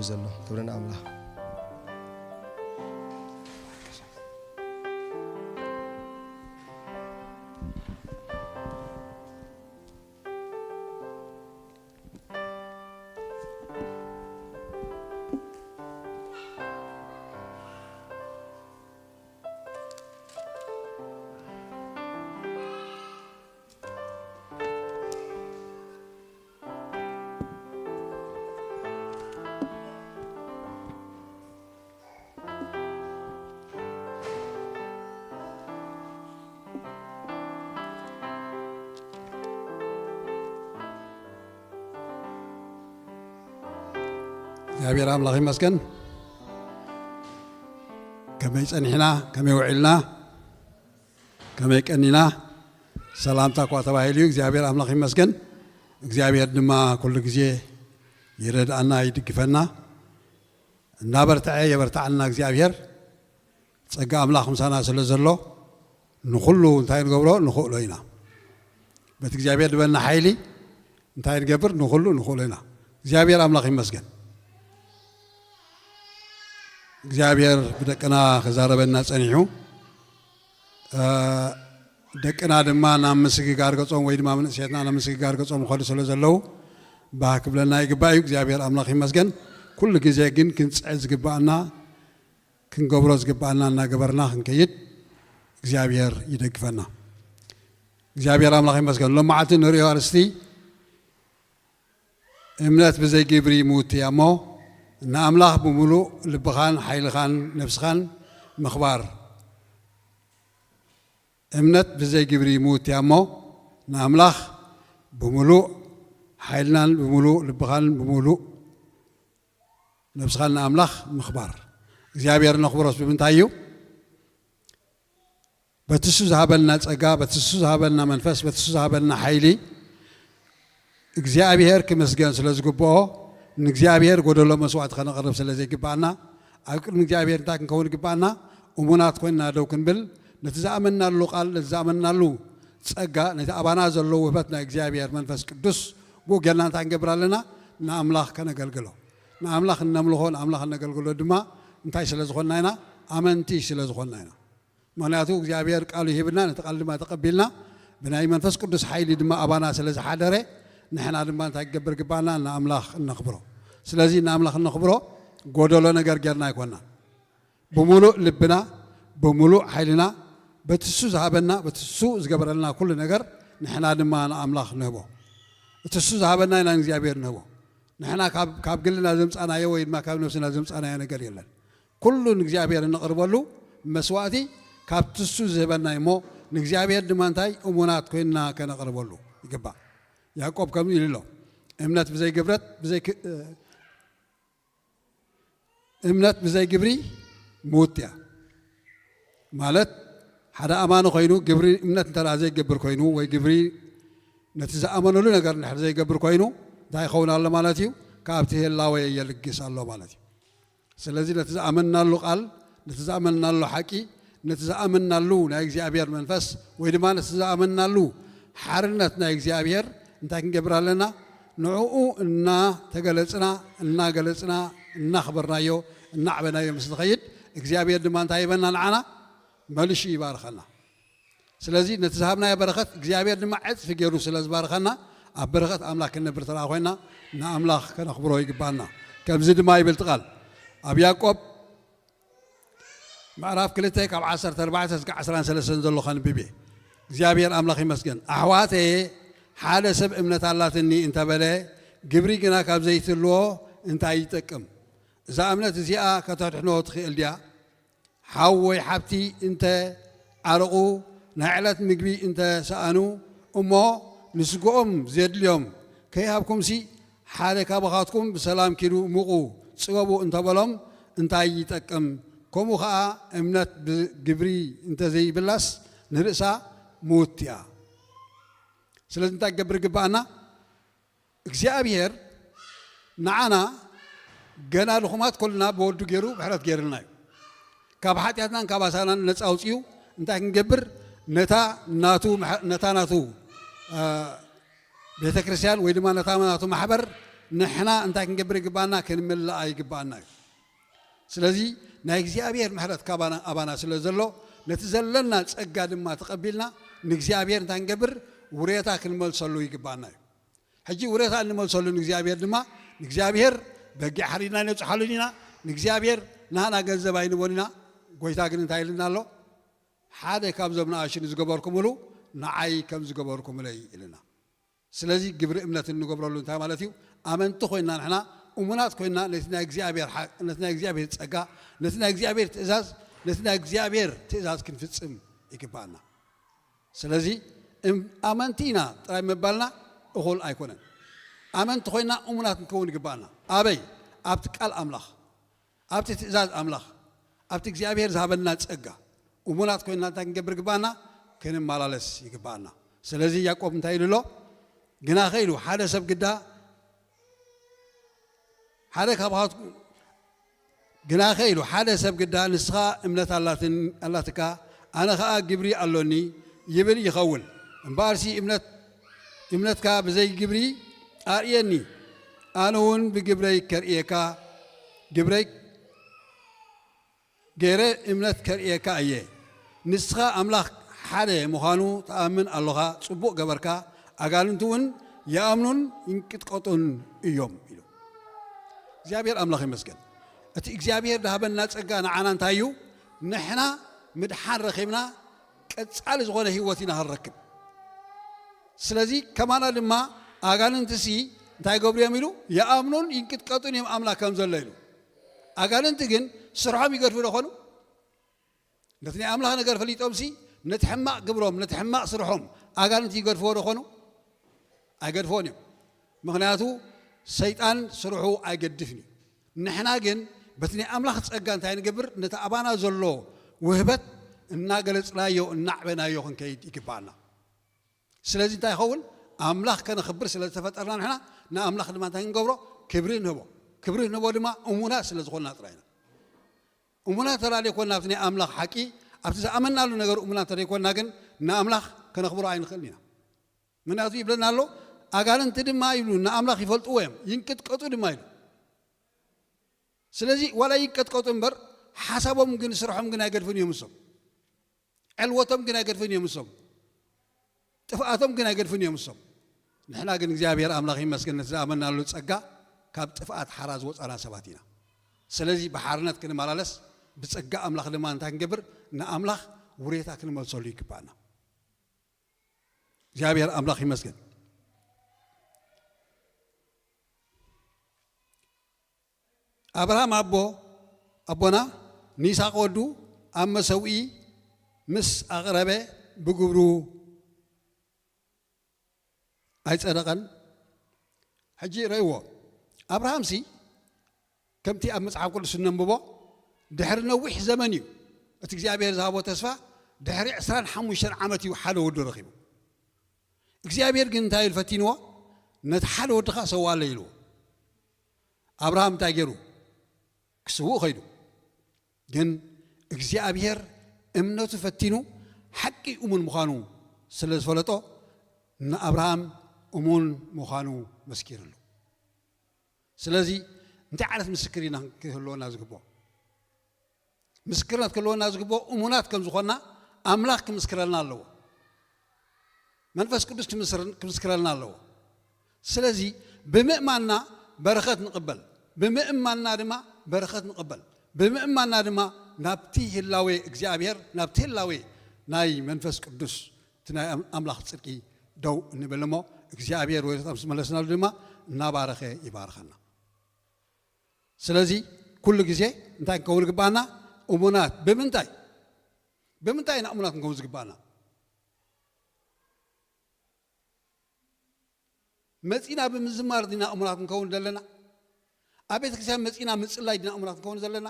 ዘሎ። ክብሪ ንኣምላኽ። እግዚኣብሔር ኣምላኽ ይመስገን። ከመይ ጸኒሕና፣ ከመይ ውዒልና፣ ከመይ ቀኒና፣ ሰላምታ እኳ ተባሂሉ እዩ። እግዚኣብሔር ኣምላኽ ይመስገን። እግዚኣብሔር ድማ ኩሉ ግዜ ይረድኣና፣ ይድግፈና። እናበርትዐ የበርትዓልና እግዚኣብሔር። ጸጋ ኣምላኽ ምሳና ስለ ዘሎ ንኹሉ እንታይ ንገብሮ ንኽእሎ ኢና። በቲ እግዚኣብሔር ዝበና ሓይሊ እንታይ ንገብር ንኹሉ ንኽእሎ ኢና። እግዚኣብሔር ኣምላኽ ይመስገን። እግዚኣብሔር ብደቅና ክዛረበና ጸኒሑ። እ፣ ደቅና ድማ ናብ ምስግጋር ገጾም ወይ ድማ መንእሰያትና ናብ ምስግጋር ገጾም ይኸዱ ስለ ዘለዉ ባህ ክብለና ይግባእ እዩ። እግዚኣብሔር ኣምላኽ ይመስገን። ኩሉ ግዜ ግን ክንጽዕ ዝግባኣና፣ ክንገብሮ ዝግባኣና እናገበርና ክንከይድ እግዚኣብሔር ይደግፈና። እግዚኣብሔር ኣምላኽ ይመስገን። ሎም መዓልቲ ንርእዮ ኣርእስቲ እምነት ብዘይ ግብሪ ምውት እያ እሞ ንኣምላኽ ብምሉእ ልብኻን ሓይልኻን ነፍስኻን ምኽባር። እምነት ብዘይ ግብሪ ምውት እያ እሞ ንኣምላኽ ብምሉእ ሓይልናን ብምሉእ ልብኻን ብምሉእ ነፍስኻን ንኣምላኽ ምኽባር። እግዚኣብሔር ነኽብሮስ ብምንታይ እዩ? በቲ እሱ ዝሃበና ጸጋ፣ በቲ እሱ ዝሃበና መንፈስ፣ በቲ እሱ ዝሃበና ሓይሊ እግዚኣብሔር ክመስገን ስለ ዝግብኦ፣ ንእግዚኣብሔር ጎደሎ መስዋዕቲ ከነቕርብ ስለ ዘይግብኣና፣ ኣብ ቅድሚ እግዚኣብሔር እንታይ ክንከውን ይግብኣና? እሙናት ኮይንና ደው ክንብል፣ ነቲ ዝኣመንናሉ ቃል፣ ነቲ ዝኣመንናሉ ጸጋ፣ ነቲ ኣባና ዘሎ ውህበት ናይ እግዚኣብሔር መንፈስ ቅዱስ ብኡ ጌርና እንታይ ክንገብር ኣለና? ንኣምላኽ ከነገልግሎ። ንኣምላኽ እነምልኾ፣ ንኣምላኽ እነገልግሎ ድማ እንታይ ስለ ዝኾንና ኢና? ኣመንቲ ስለ ዝኾንና ኢና። ምኽንያቱ እግዚኣብሔር ቃሉ ሂብና፣ ነቲ ቃል ድማ ተቐቢልና፣ ብናይ መንፈስ ቅዱስ ሓይሊ ድማ ኣባና ስለ ዝሓደረ፣ ንሕና ድማ እንታይ ክገብር ግባና? ንኣምላኽ እነኽብሮ። ስለዚ ንኣምላኽ እነኽብሮ ጎደሎ ነገር ጌርና ኣይኮናን። ብምሉእ ልብና፣ ብምሉእ ሓይልና፣ በቲ እሱ ዝሃበና፣ በቲ እሱ ዝገበረልና ኩሉ ነገር ንሕና ድማ ንኣምላኽ ንህቦ። እቲ እሱ ዝሃበና ኢና ንእግዚኣብሔር ንህቦ። ንሕና ካብ፣ ካብ ግልና ዘምጻናዮ ወይ ድማ ካብ ነብስና ዘምጻናዮ ነገር የለን። ኩሉ ንእግዚኣብሔር እነቕርበሉ መስዋእቲ ካብቲ እሱ ዝህበና እዩ እሞ፣ ንእግዚኣብሔር ድማ እንታይ እሙናት ኮይንና ከነቕርበሉ ይግባእ። ያዕቆብ ከምዚ ኢሉ ኣሎ፣ እምነት ብዘይ ግብረት፣ ብዘይ ክ-፣ እምነት ብዘይ ግብሪ ምውት እያ። ማለት ሓደ ኣማኒ ኮይኑ ግብሪ እምነት እንተ ደኣ ዘይገብር ኮይኑ ወይ ግብሪ ነቲ ዝኣመነሉ ነገር እንድሕር ዘይገብር ኮይኑ እንታይ ይኸውን ኣሎ ማለት እዩ? ካብቲ ህላወ የልግስ ኣሎ ማለት እዩ። ስለዚ ነቲ ዝኣመንናሉ ቃል፣ ነቲ ዝኣመንናሉ ሓቂ፣ ነቲ ዝኣመንናሉ ናይ እግዚኣብሔር መንፈስ ወይ ድማ ነቲ ዝኣመንናሉ ሓርነት ናይ እግዚኣብሔር እንታይ ክንገብር ኣለና? ንዕኡ እናተገለጽና፣ እናገለጽና፣ እናኽበርናዮ፣ እናዕበናዮ ምስ ንኸይድ እግዚኣብሔር ድማ እንታይ ይበና ንዓና? መልሹ ይባርኸና። ስለዚ ነቲ ዝሃብናዮ በረኸት እግዚኣብሔር ድማ ዕጽፊ ገይሩ ስለ ዝባርኸና ኣብ በረኸት ኣምላኽ ክንነብር ተደኣ ኮይና ንኣምላኽ ከነኽብሮ ይግባና። ከምዚ ድማ ይብል እቲ ቃል ኣብ ያዕቆብ ምዕራፍ ክልተ ካብ ዓሰርተ ኣርባዕተ እስከ ዓሰርተ ሰለስተ ዘሎ ከንብብ እየ። እግዚኣብሔር ኣምላኽ ይመስገን። ኣሕዋተየ ሓደ ሰብ እምነት ኣላትኒ እንተበለ ግብሪ ግና ካብ ዘይትልዎ እንታይ ይጠቅም? እዛ እምነት እዚኣ ከተድሕኖ ትኽእል ድያ? ሓው ወይ ሓብቲ እንተ ዓረቑ ናይ ዕለት ምግቢ እንተ ሰኣኑ እሞ ንስግኦም ዘድልዮም ከይሃብኩምሲ ሓደ ካባኻትኩም ብሰላም ኪዱ ሙቑ ጽገቡ እንተበሎም እንታይ ይጠቅም? ከምኡ ኸኣ እምነት ብግብሪ እንተዘይብላስ ንርእሳ ምውት እያ። ስለዚ እንታይ ክገብር ይግብኣና? እግዚኣብሔር ንዓና ገና ድኹማት ኮልና ብወዱ ገይሩ ምሕረት ገይርልና እዩ። ካብ ሓጢኣትናን ካብ ኣሳናን ነፃ ኣውፅኡ እንታይ ክንገብር ነታ ናቱ መሐ-፣ ነታ ናቱ፣ አ፣ ቤተ ክርስቲያን ወይ ድማ ነታ ናቱ ማሕበር ንሕና እንታይ ክንገብር ይግባና? ክንምልኣ ይግባና እዩ። ስለዚ ናይ እግዚኣብሔር ምሕረት ካባና ኣባና ስለ ዘሎ፣ ነቲ ዘለና ጸጋ ድማ ተቐቢልና ንእግዚኣብሔር እንታይ ክንገብር? ውሬታ ክንመልሰሉ ይግባና እዩ። ሕጂ ውሬታ እንመልሰሉ ንእግዚኣብሔር ድማ፣ ንእግዚኣብሔር በጊዕ ሓሪድና ኣይነብጽሓሉን ኢና፣ ንእግዚኣብሔር ናህና ገንዘብ ኣይንቦን ኢና። ጎይታ ግን እንታይ ኢልና ኣሎ? ሓደ ካብዞም ንኣሽቱ ዝገበርኩምሉ ንዓይ ከም ዝገበርኩምለይ ኢልና። ስለዚ ግብሪ እምነት እንገብረሉ እንታይ ማለት እዩ? ኣመንቲ ኮይና ንሕና እሙናት ኮይና ነቲ ናይ እግዚኣብሔር ሓ-፣ ነቲ ናይ እግዚኣብሔር ጸጋ፣ ነቲ ናይ እግዚኣብሔር ትእዛዝ፣ ነቲ ናይ እግዚኣብሔር ትእዛዝ ክንፍጽም ይግባኣና። ስለዚ እም-፣ ኣመንቲ ኢና ጥራይ ምባልና እኹል ኣይኮነን። ኣመንቲ ኮይና እሙናት ክንከውን ይግባኣና። ኣበይ? ኣብቲ ቃል ኣምላኽ፣ ኣብቲ ትእዛዝ ኣምላኽ፣ ኣብቲ እግዚኣብሔር ዝሃበና ጸጋ እሙናት ኮይና እንታይ ክንገብር ይግባኣና? ክንመላለስ ይግባኣና። ስለዚ ያዕቆብ እንታይ ኢሉ ኣሎ? ግናኸ ኢሉ ሓደ ሰብ ግዳ፣ ሓደ ካብኻትኩም፣ ግናኸ ኢሉ ሓደ ሰብ ግዳ፣ ንስኻ እምነት ኣላትን-፣ ኣላትካ፣ ኣነ ኸኣ ግብሪ ኣሎኒ ይብል ይኸውን። እምበኣርሲ እምነት፣ እምነትካ ብዘይ ግብሪ ኣርእየኒ፣ ኣነ እውን ብግብረይ ከርእየካ፣ ግብረይ ገይረ እምነት ከርእየካ እየ። ንስኻ ኣምላኽ ሓደ ምዃኑ ትኣምን ኣሎኻ፣ ጽቡቕ ገበርካ። ኣጋንንቲ እውን ይኣምኑን ይንቅጥቀጡን እዮም ኢሉ። እግዚኣብሔር ኣምላኽ ይመስገን። እቲ እግዚኣብሔር ዝሃበና ጸጋ ንዓና እንታይ እዩ? ንሕና ምድሓን ረኺብና ቀጻሊ ዝኾነ ህይወት ኢና ክንረክብ። ስለዚ ከማና ድማ ኣጋንንትሲ እንታይ ይገብሩ እዮም ኢሉ? ይኣምኑን ይንቅጥቀጡን እዮም ኣምላኽ ከም ዘሎ ኢሉ። ኣጋንንቲ ግን ስርሖም ይገድፉ ዶ ኾኑ? ነቲ ናይ ኣምላኽ ነገር ፈሊጦምሲ ነቲ ሕማቕ ግብሮም፣ ነቲ ሕማቕ ስርሖም ኣጋንንቲ ይገድፍዎ ዶ ኾኑ? ኣይገድፍዎን እዮም። ምኽንያቱ ሰይጣን ስርሑ ኣይገድፍን እዩ። ንሕና ግን በቲ ናይ ኣምላኽ ጸጋ እንታይ ንገብር? ነቲ ኣባና ዘሎ ውህበት እናገለጽናዮ፣ እናዕበናዮ ክንከይድ ይግባኣና። ስለዚ እንታይ ይኸውን? ኣምላኽ ከነኽብር ስለ ዝተፈጠርና ንሕና ንኣምላኽ ድማ እንታይ ክንገብሮ? ክብሪ ንህቦ። ክብሪ ንህቦ ድማ እሙናት ስለ ዝኾንና ጥራይ ኢና። እሙናት ተራ ዘይኮንና ኣብቲ ናይ ኣምላኽ ሓቂ፣ ኣብቲ ዝኣመናሉ ነገር እሙናት ተዘይኮንና ግን ንኣምላኽ ከነኽብሮ ኣይንኽእልን ኢና። ምኽንያቱ ይብለና ኣሎ፣ ኣጋንንቲ ድማ ይብሉ ንኣምላኽ ይፈልጥዎ እዮም፣ ይንቅጥቀጡ ድማ ኢሉ። ስለዚ ዋላ ይንቀጥቀጡ እምበር ሓሳቦም ግን ስርሖም ግን ኣይገድፍን እዮም እሶም። ዕልወቶም ግን ኣይገድፍን እዮም እሶም። ጥፍኣቶም ግን ኣይገድፍን እዮም እሶም። ንሕና ግን እግዚኣብሔር ኣምላኽ ይመስገን ነቲ ዝኣመናሉ ጸጋ ካብ ጥፍኣት ሓራ ዝወጻና ሰባት ኢና። ስለዚ ብሓርነት ክንመላለስ ብጸጋ ኣምላኽ ድማ እንታይ ክንገብር? ንኣምላኽ ውሬታ ክንመልሰሉ ይግባኣና። እግዚኣብሔር ኣምላኽ ይመስገን። ኣብርሃም ኣቦ፣ ኣቦና ንይስሐቅ ወዱ ኣብ መሰውኢ ምስ ኣቕረበ ብግብሩ ኣይጸደቐን። ሕጂ ረእይዎ። ኣብርሃምሲ ከምቲ ኣብ መጽሓፍ ቅዱስ እነንብቦ ድሕሪ ነዊሕ ዘመን እዩ እቲ እግዚኣብሔር ዝሃቦ ተስፋ። ድሕሪ ዕስራን ሓሙሽተን ዓመት እዩ ሓደ ወዱ ረኺቡ። እግዚኣብሔር ግን እንታይ ኢሉ ፈቲንዎ? ነቲ ሓደ ወድኻ ሰውኣለይ ኢልዎ። ኣብርሃም እንታይ ገይሩ? ክስውእ ኸይዱ። ግን እግዚኣብሔር እምነቱ ፈቲኑ ሓቂ እሙን ምዃኑ ስለ ዝፈለጦ ንኣብርሃም እሙን ምዃኑ መስኪርሉ። ስለዚ እንታይ ዓይነት ምስክር ኢና ክህልወና ዝግብኦ? ምስክርነት ክህልወና ዝግብኦ እሙናት ከም ዝኾንና ኣምላኽ ክምስክረልና ኣለዎ። መንፈስ ቅዱስ ክምስር-፣ ክምስክረልና ኣለዎ። ስለዚ ብምእማንና በረኸት ንቕበል፣ ብምእማንና ድማ በረኸት ንቕበል፣ ብምእማንና ድማ ናብቲ ህላዌ እግዚኣብሔር፣ ናብቲ ህላዌ ናይ መንፈስ ቅዱስ፣ እቲ ናይ ኣም-፣ ኣምላኽ ጽድቂ ደው እንብል እሞ እግዚኣብሔር ወይታ ምስ መለስናሉ ድማ እናባረኸ ይባርኸና። ስለዚ ኩሉ ግዜ እንታይ ክንከውን ይግባኣና? እሙናት። ብምንታይ? ብምንታይ ኢና እሙናት ክንከውን ዝግባኣና? መጺና ብምዝማር ዲና እሙናት ክንከውን ዘለና? ኣብ ቤተ ክርስቲያን መጺና ምጽላይ ዲና እሙናት ክንከውን ዘለና?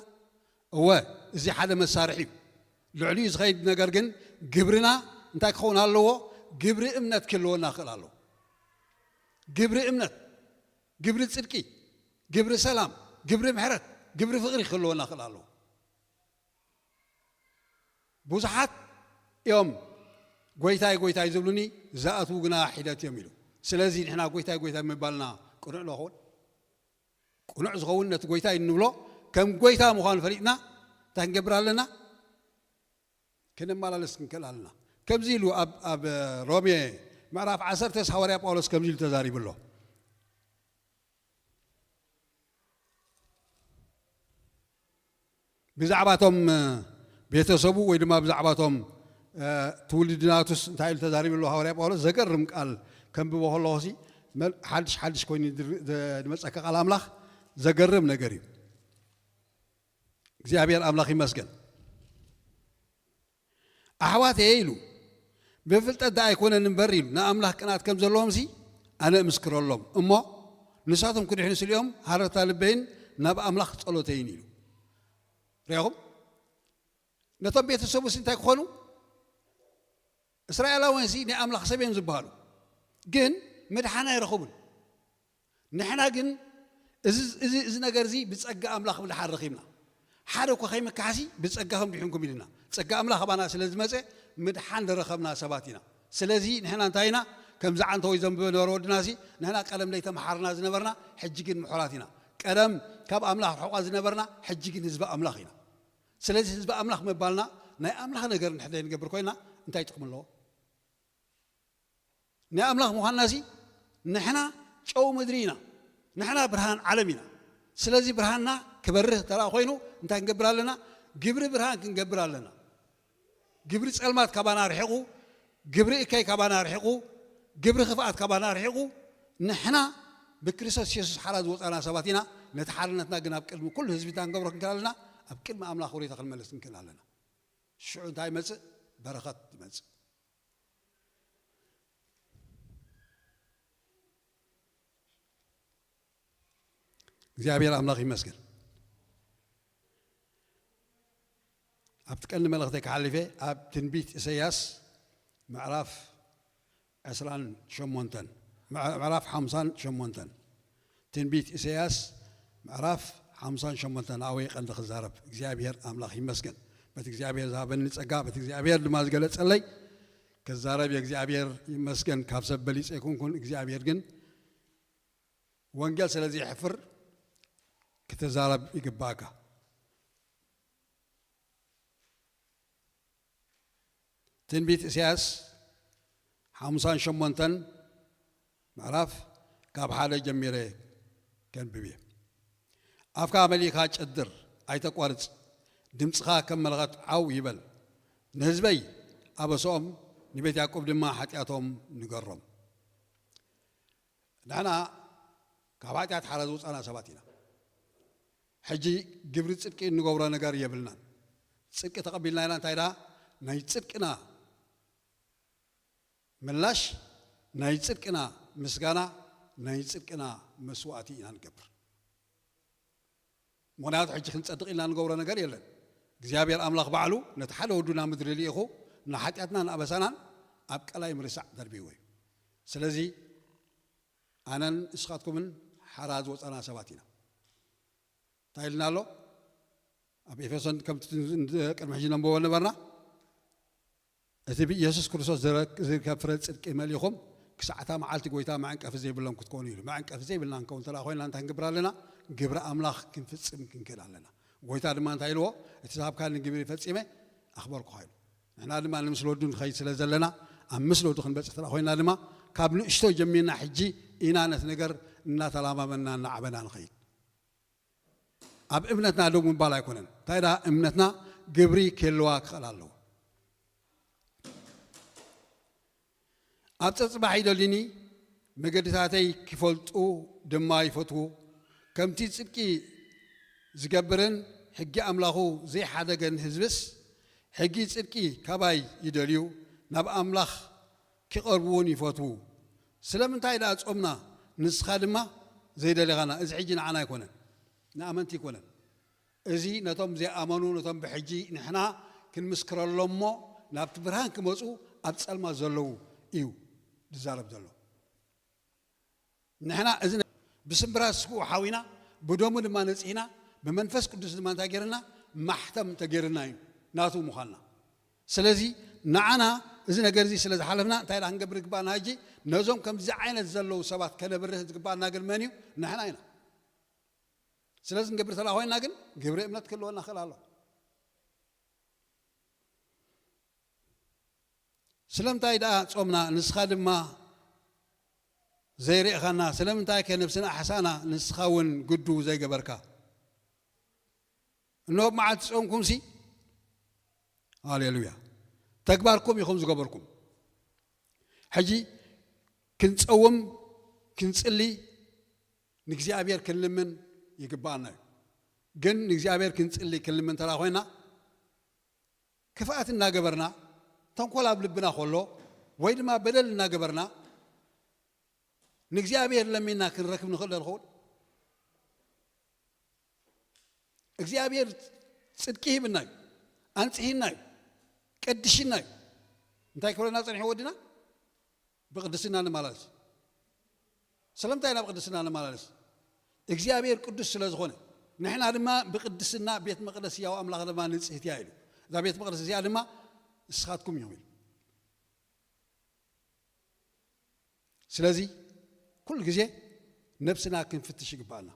እወ፣ እዚ ሓደ መሳርሒ እዩ። ልዕሊኡ ዝኸይድ ነገር ግን ግብርና እንታይ ክኸውን ኣለዎ? ግብሪ እምነት ክህልወና ክኽእል ኣለዎ። ግብሪ እምነት፣ ግብሪ ጽድቂ፣ ግብሪ ሰላም፣ ግብሪ ምሕረት፣ ግብሪ ፍቕሪ ክህልወና ክኽእል ኣለዎ። ብዙሓት እዮም ጎይታይ ጎይታይ ዝብሉኒ፣ ዝኣትዉ ግና ሒደት እዮም ኢሉ። ስለዚ ንሕና ጎይታይ ጎይታይ ምባልና ቅኑዕ ዶ ይኸውን? ቅኑዕ ዝኸውን ነቲ ጎይታ እዩ እንብሎ። ከም ጎይታ ምዃኑ ፈሊጥና እንታይ ክንገብር ኣለና? ክንመላለስ ክንክእል ኣለና። ከምዚ ኢሉ ኣብ ኣብ ሮሜ ምዕራፍ ዓሰርተ ሃዋርያ ጳውሎስ ከምዚ ኢሉ ተዛሪቡ ኣሎ። ብዛዕባቶም ቤተሰቡ ወይ ድማ ብዛዕባቶም ትውልዲ ናቱስ እንታይ ኢሉ ተዛሪቡ ኣሎ ሃዋርያ ጳውሎስ? ዘገርም ቃል ከንብቦ ከለኹሲ ሓድሽ ሓድሽ ኮይኑ ዝመፀካ ቃል ኣምላኽ ዘገርም ነገር እዩ። እግዚኣብሔር ኣምላኽ ይመስገን። ኣሕዋተየ ኢሉ፣ ብፍልጠት ደኣ ኣይኮነን እምበር ኢሉ፣ ንኣምላኽ ቅንኣት ከም ዘለዎም ሲ ኣነ እምስክረሎም እሞ፣ ንሳቶም ክድሕኑ ስሊኦም ሃረርታ ልበይን ናብ ኣምላኽ ጸሎተይን ኢሉ። ርኢኹም? ነቶም ቤተሰቡ ሲ እንታይ ክኾኑ? እስራኤላውያን ሲ ናይ ኣምላኽ ሰብ እዮም ዝበሃሉ፣ ግን ምድሓን ኣይረኸቡን። ንሕና ግን እዚ ነገር እዚ ብጸጋ ኣምላኽ ምድሓን ረኺብና። ሓደ እኳ ከይምካሕሲ ብጸጋኹም ዲሕንኩም ኢልና። ጸጋ ኣምላኽ ኣባና ስለ ዝመጸ ምድሓን ዝረኸብና ሰባት ኢና። ስለዚ ንሕና እንታይ ኢና? ከምዚ ዓንተወይ ዘንብበ ነበረ ወድናሲ ንሕና ቀደም ዘይተምሓርና ዝነበርና ሕጂ ግን ምሑራት ኢና። ቀደም ካብ ኣምላኽ ርሑቓት ዝነበርና ሕጂ ግን ህዝቢ ኣምላኽ ኢና። ስለዚ ህዝቢ ኣምላኽ ምባልና ናይ ኣምላኽ ነገር እንድሕር ዘይንገብር ኮይና እንታይ ጥቕሚ ኣለዎ? ናይ ኣምላኽ ምዃንና ሲ ንሕና ጨው ምድሪ ኢና። ንሕና ብርሃን ዓለም ኢና። ስለዚ ብርሃንና ክበርህ ተራ ኮይኑ እንታይ ክንገብር ኣለና? ግብሪ ብርሃን ክንገብር ኣለና። ግብሪ ጸልማት ካባና ርሒቑ፣ ግብሪ እከይ ካባና ርሒቑ፣ ግብሪ ክፍኣት ካባና ርሒቑ፣ ንሕና ብክርስቶስ የሱስ ሓራ ዝወጻና ሰባት ኢና። ነቲ ሓርነትና ግን ኣብ ቅድሚ ኩሉ ህዝቢ እንታይ ክንገብሮ ክንክእል ኣለና? ኣብ ቅድሚ ኣምላኽ ውሬታ ክንመልስ ክንክእል ኣለና። ሽዑ እንታይ ይመጽእ? በረኸት ይመጽእ። እግዚኣብሔር ኣምላኽ ይመስገን። ኣብቲ ቀንዲ መልእኽተይ ክሓልፈ ኣብ ትንቢት ኢሳያስ ምዕራፍ ዕስራን ሸሞንተን ምዕራፍ ሓምሳን ሸሞንተን ትንቢት ኢሳያስ ምዕራፍ ሓምሳን ሸሞንተን ኣብኡ ቀንዲ ክዛረብ እግዚኣብሔር ኣምላኽ ይመስገን። በቲ እግዚኣብሔር ዝሃበኒ ጸጋ በቲ እግዚኣብሔር ድማ ዝገለጸለይ ክዛረብ የእግዚኣብሔር ይመስገን። ካብ ሰብ በሊጸ ኣይኮንኩን። እግዚኣብሔር ግን ወንጌል ስለ ዘየሕፍር ክትዛረብ ይግባእካ። ትንቢት ኢሳያስ ሓምሳን ሸሞንተን ምዕራፍ ካብ ሓደ ጀሚረ ከንብብ እየ። ኣፍካ መሊእካ ጨድር፣ ኣይተቋርጽ። ድምፅኻ ከም መለኸት ዓው ይበል። ንህዝበይ ኣበስኦም፣ ንቤት ያዕቆብ ድማ ሓጢኣቶም ንገሮም። ንሕና ካብ ሓጢኣት ሓራ ዝወፃና ሰባት ኢና። ሕጂ ግብሪ ፅድቂ እንገብሮ ነገር የብልናን። ፅድቂ ተቐቢልና ኢና። እንታይ ደኣ ናይ ፅድቅና ምላሽ፣ ናይ ጽድቅና ምስጋና፣ ናይ ጽድቅና መስዋእቲ ኢና ንገብር። ምኽንያቱ ሕጂ ክንጸድቕ ኢልና ንገብሮ ነገር የለን። እግዚኣብሔር ኣምላኽ ባዕሉ ነቲ ሓደ ወዱ ናብ ምድሪ ልኢኹ ንሓጢኣትናን ኣበሳናን ኣብ ቀላይ ምርሳዕ ደርቢዎ እዩ። ስለዚ ኣነን ንስኻትኩምን ሓራ ዝወጻና ሰባት ኢና። እንታይ ኢልና ኣሎ? ኣብ ኤፌሶን ከምቲ ቅድሚ ሕጂ ነንብቦ ነበርና። እቲ ብኢየሱስ ክርስቶስ ዝረክ- ዝርከብ ፍረ ጽድቂ መሊኹም ክሳዕ እታ መዓልቲ ጎይታ መዐንቀፊ ዘይብሎም ክትኮኑ ኢሉ። መዐንቀፊ ዘይብልና ክንከውን እንተ ኮይና እንታይ ክንገብር ኣለና? ግብሪ ኣምላኽ ክንፍጽም ክንክእል ኣለና። ጎይታ ድማ እንታይ ኢልዎ? እቲ ዝሃብካኒ ግብሪ ፈጺመ ኣኽበርኩኻ ኢሉ። ንሕና ድማ ንምስሊ ወዱ ንኸይድ ስለ ዘለና ኣብ ምስሊ ወዱ ክንበጽሕ እንተ ኮይና ድማ ካብ ንእሽቶ ጀሚርና ሕጂ ኢና ነቲ ነገር እናተላማመና እናዓበና ንኸይድ። ኣብ እምነትና ደው ምባል ኣይኮነን። እንታይ ደኣ እምነትና ግብሪ ክህልዋ ክኽእል ኣለዎ። ኣብ ጸጽባሕ ይደልዩኒ፣ መገድታተይ ክፈልጡ ድማ ይፈትዉ። ከምቲ ጽድቂ ዝገብርን ሕጊ ኣምላኹ ዘይሓደገን ህዝብስ ሕጊ ጽድቂ ካባይ ይደልዩ፣ ናብ ኣምላኽ ክቐርቡ እውን ይፈትዉ። ስለምንታይ ደኣ ጾምና ንስኻ ድማ ዘይደለኻና? እዚ ሕጂ ንዓና ኣይኮነን፣ ንኣመንቲ ኣይኮነን። እዚ ነቶም ዘይኣመኑ፣ ነቶም ብሕጂ ንሕና ክንምስክረሎም እሞ ናብቲ ብርሃን ክመጹ ኣብ ጸልማት ዘለዉ እዩ ዝዛረብ ዘሎ። ንሕና እዚ ነ- ብስምብራት ስግኡ ሓዊና ብደሙ ድማ ነጺህና ብመንፈስ ቅዱስ ድማ እንታይ ገይርና? ማሕተም ተገይርና እዩ ናቱ ምዃንና። ስለዚ ንዓና እዚ ነገር እዚ ስለ ዝሓለፍና እንታይ ደኣ ክንገብር ዝግባኣና? ሕጂ ነዞም ከምዚ ዓይነት ዘለዉ ሰባት ከነብርህ ዝግባኣና ግን መን እዩ? ንሕና ኢና። ስለዚ ክንገብር ተላ ኮይና ግን ግብሪ እምነት ክህልወና ክእል ኣሎ። ስለምንታይ ደኣ ጾምና ንስኻ ድማ ዘይርእኻና? ስለምንታይ ከ ነብስና ኣሕሳና ንስኻ እውን ግዱ ዘይገበርካ? እንሆ መዓልቲ ጾምኩም ሲ ሃሌሉያ፣ ተግባርኩም ኢኹም ዝገበርኩም። ሕጂ ክንጸውም ክንጽሊ ንእግዚኣብሔር ክንልምን ይግባኣና እዩ። ግን ንእግዚኣብሔር ክንጽሊ ክንልምን ተራ ኮይና ክፍኣት እናገበርና፣ ተንኮል ኣብ ልብና ከሎ ወይ ድማ በደል እናገበርና ንእግዚኣብሔር ለሚና ክንረክብ ንኽእል ዶ ንኸውን? እግዚኣብሔር ጽድቂ ሂብና እዩ፣ ኣንጽሂና እዩ፣ ቀድሽና እዩ። እንታይ ክብለና ጸኒሑ ወድና? ብቅድስና ንመላለስ። ስለምንታይ ኢና ብቅድስና ንመላለስ? እግዚኣብሔር ቅዱስ ስለ ዝኾነ፣ ንሕና ድማ ብቅድስና ቤት መቅደስ ያው ኣምላኽ ድማ ንጽህት እያ ኢሉ። እዛ ቤት መቅደስ እዚኣ ድማ ንስኻትኩም እዮም ኢሉ። ስለዚ ኩሉ ግዜ ነብስና ክንፍትሽ ይግባኣና።